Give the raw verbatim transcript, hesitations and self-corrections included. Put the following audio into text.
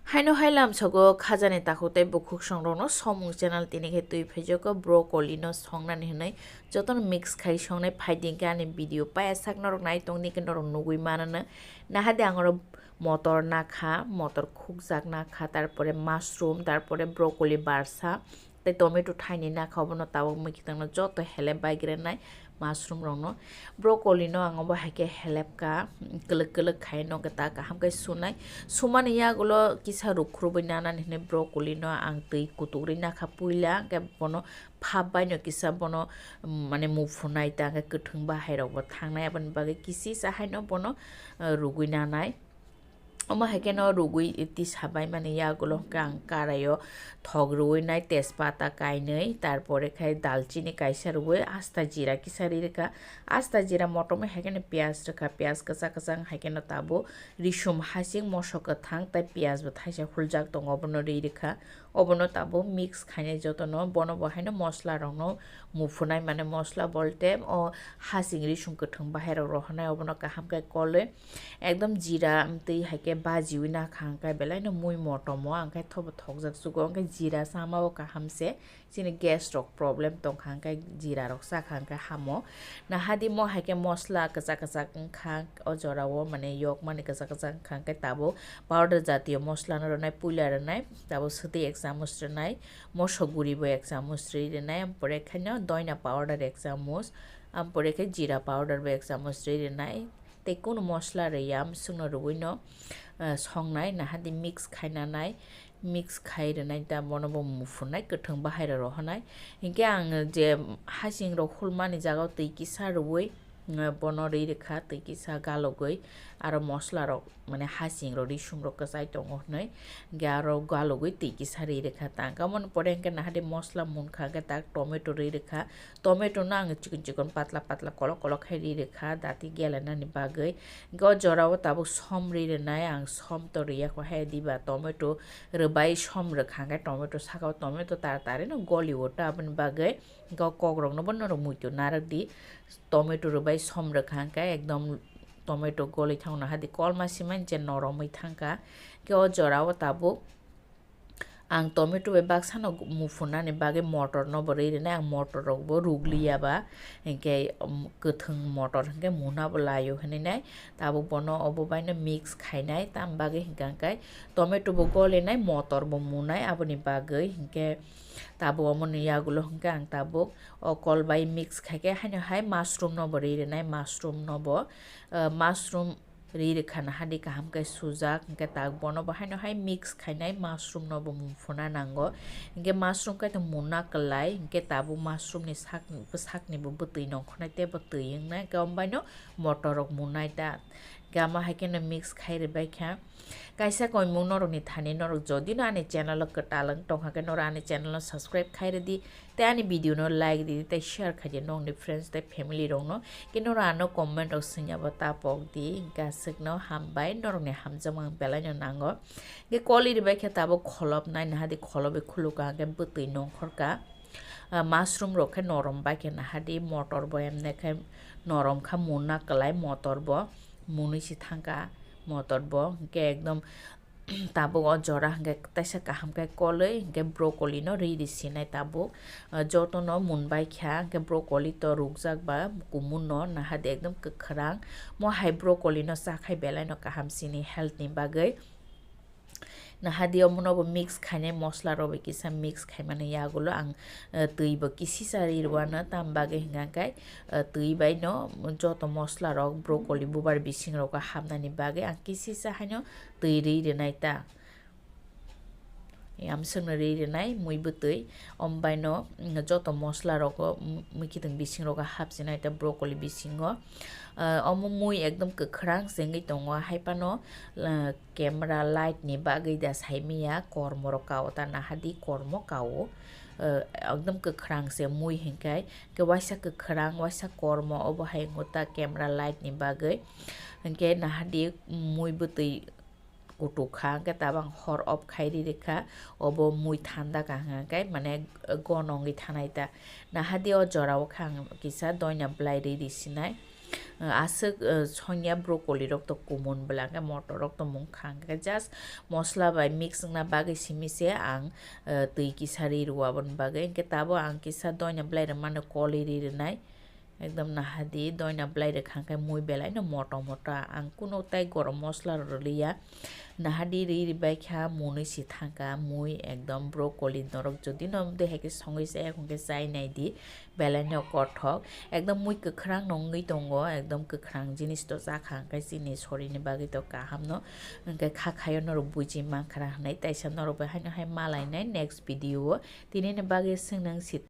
Haino hai lamsogo khajani takhuk tei bukhuk songrokno somung channel tini khe twi phaijago broccoli no songnani hwnwi jotono mix khai songnai phaidi hwnkhe ani video paya sak norok nai tongdi hwnkhe norok nugwi manano. Nahadi ang oro motor nakha, motor khukjak nakha, tarpore mushroom, tarpore broccoli barsa, tei tomato thaini nakha, obono tabuk mwkhitangno joto helep bai grenai mushroom rokno. Broccoli no ang obo hai khe helep ka, kwlwk kwlwk khai no ta kaham khe sunai. Sumani yagulo kisa rukhrubwi nanani hinwi broccoli no ang twi kutukrwi nakha puila, hwnkhe bono phap bai no kisa bono, mm, mane muphunai ta, hwnkhe kwthwng bahai rok bo thangnai, aboni bagwi kisisa haino bono, eh, rugwi nanai. Omo hai kheno rugwi tisa bai mani yagulo hwnkhe ang karaio thok rwui nai, tejpata kainwi, tarpore khe dalchini kaisa rwui, asta jira kisa ri rwkha, asta jira motom hai kheno piyaj rwkha, piyaj kwchak kwchak hai kheno tabuk risum hasing, moso kwthang tei piyaj bo thaisa huljak tongo, obono ri rwkha, obono tabuk mix khainai jotono, bono bo haino mosla rokno muphunai, mane mosla bolte o hasing risum kwthwng bahai rok rohornai, obono kaham khe kolwi ekdom jira twi hai khe bajiwi nakha hwnkhe belai no mui motom o, hwnkhe thobo thokjak chugo, hwnkhe jira sama o kaham se, chini gas rok problem tongkha hwnkhe jira rok chakha hwnkhe hamo. Nahadi mo hai khe mosla kwchak kwchak wngkha o jora o, mane yok mani kwchak kwchak wngkha hwnkhe tabuk powder jatiyo mosla no rwnai, puila rwnai, tabuk swtwi ek chamuch rwnai, moso guri bo ek chamuch rwi rwnai, ampore khaino doina powder ek chamuch, ampore khe jira powder bo ek chamuch rwi rwnai, tei kunu mosla rwya, amswkno rwui no, eh, songnai, nahadi mix khainanai, mix khai rwnai da, bono bo muphunai, kwthwng bahai rok rohornai. Hinkhe ang je hasing rok hulmani jaga o twi kisa rwui, eh, bono rwi rwkha, twi kisa galogwi, aro mosla rok, mane hasing rok, risum rok kwchai tongo hwnwi, hinkhe aro galogwi twi kisa rwi rwkha ta. Hwnkhe aboni pore hinkhe nahadi mosla munkha, hinkhe tak tomato rwi rwkha, tomato no ang chikon chikon patla patla kolok kolok khe ri rwkha, dati gelanani bagwi. Hwnkhe o jora o tabuk som ri rwnai, ang som to riyakho hai diba, tomato rwbai som rwkha hwnkhe tomato saka o tomato tar tari no goli o ta, aboni bagwi hwnkhe o kok rok no bo norok muitu narwk di, tomato rwbai som rwkha hwnkhe ekdom tomato goli thangna hadi kolma simani je noromwi thangkha. Hwnkhe o jora o tabuk ang tomato bai baksa no muphunani bagwi motor no bo rwi rwnai, ang motor rok bo rugliya ba, hinkhe, um, kwthwng motor hinkhe muna bo laio hinwi nai, tabuk bono obo bai no mix khainai, tam bagwi hinkha hinkhe tomato bo golinai, motor bo munai, aboni bagwi hinkhe tabuk omo ni yagulo hinkhe ang tabuk o kol bai mix khaikhe haino hai mushroom no bo rwi rwnai, mushroom no bo, uh, mushroom ri rwkha na hadi kaham khe sujak, hinkhe tak bono bo haino hai mix khainai mushroom no bo muphuna nango, hinkhe mushroom khe to muna kwlai, hinkhe tabuk mushroom ni sak, bwsakni bo bwtwi nongkhornai tei bo twi wngnai, hinkhe ombai no motor rok munai ta, hinkhe amo hai kheno mix khai rwbai kha. Kaisa koimung norokni thani norok jodi no ani channel o kwtal wng tongkha khe norok ani channel no subscribe khai rwdi. Tei ani video no like di, tei share khai di nokni friends tei family rok no. Khe norok ano comment rok swngya bo ta pok di, hwnkhe aswk no hambai, norok ni hamjakma ang belai no nango. Khe koli rwbai khe tabuk kholop nai, nahadi kholobwi khuluk ka, hwnkhe bwtwi nongkhor ka. Ah, mushroom rok khe norom bai khe nahadi, motor bo emne khe norom kha, muna kwlai motor bo, munui se thang ka motor bo, hwnkhe ekdom tabuk o jora hwnkhe teisa kaham khe kolwi hwnkhe broccoli no rwi rwsinai tabuk, ah, jotono munbai kha hwnkhe broccoli to rukjak ba kumun no nahadi ekdom kwkhwrang. Mo hai broccoli no chakhai belai no kaham chini health ni bagwi. Nahadi omono bo mix khainai mosla rok bai kisa mix khaimani yagulo ang, ah, twi bo kisisa ri rwano tam bagwi hwnkha khe, ah, twi bai no joto mosla rok broccoli bubar bising rogo hapnani bagwi ang kisisa haino twi ri rwnai ta. Amswkno ri rwnai mui bwtwi, ombai no, mm, joto mosla rogo, mm, mui kiting bising rogo hapsinai ta broccoli bisingo. Ah, omo mui ekdom kwkhwrang se wngwi tongo, hai phano, ah, camera light ni bagwi da saimanya, kormo rok kao ta nahadi kormo kao. Ah, ekdom kwkhwrang se mui hinkhai, khe waisa kwkhwrang, waisa kormo, obo hai wngkha ta camera light ni bagwi. Hinkhe nahadi mui bwtwi kutuk kha, hwnkhe tabang hor off khai ri rwkha, obo mui thanda kaham khe, mane, gonongwi thanai ta. Nahadi o jora o khe ang kisa doina bwlai ri ri sinai. Aswk songya broccoli rok to kumun bwla hwnkhe motor rok to mung kha hwnkhe just mosla bai mix wngna bagwi simi se ang twi kisa ri rw aboni bagwi hwnkhe tabuk ang kisa doina bwlai rwmano koli ri rwnai. Ekdom nahadi doina bwlai rwkha hwnkhe mui belaino moto moto ang kuno tai gorom mosla rw rwliya. Nahadi ri ri bai kha munui si thangkha mui ekdom broccoli norok jodi no de hai khe songwi chaya hwnkhe chai nai di. Belaino kothok ekdom mui kwkhwrang no wngwi tongo ekdom kwkhwrang jinis to chakha hwnkhe chini sorini bagwi to kaham no hwnkhe kha khayo norok buji mankha hwnwi taisa norok bai haino hai malainai next video o tinini bagwi swngnang si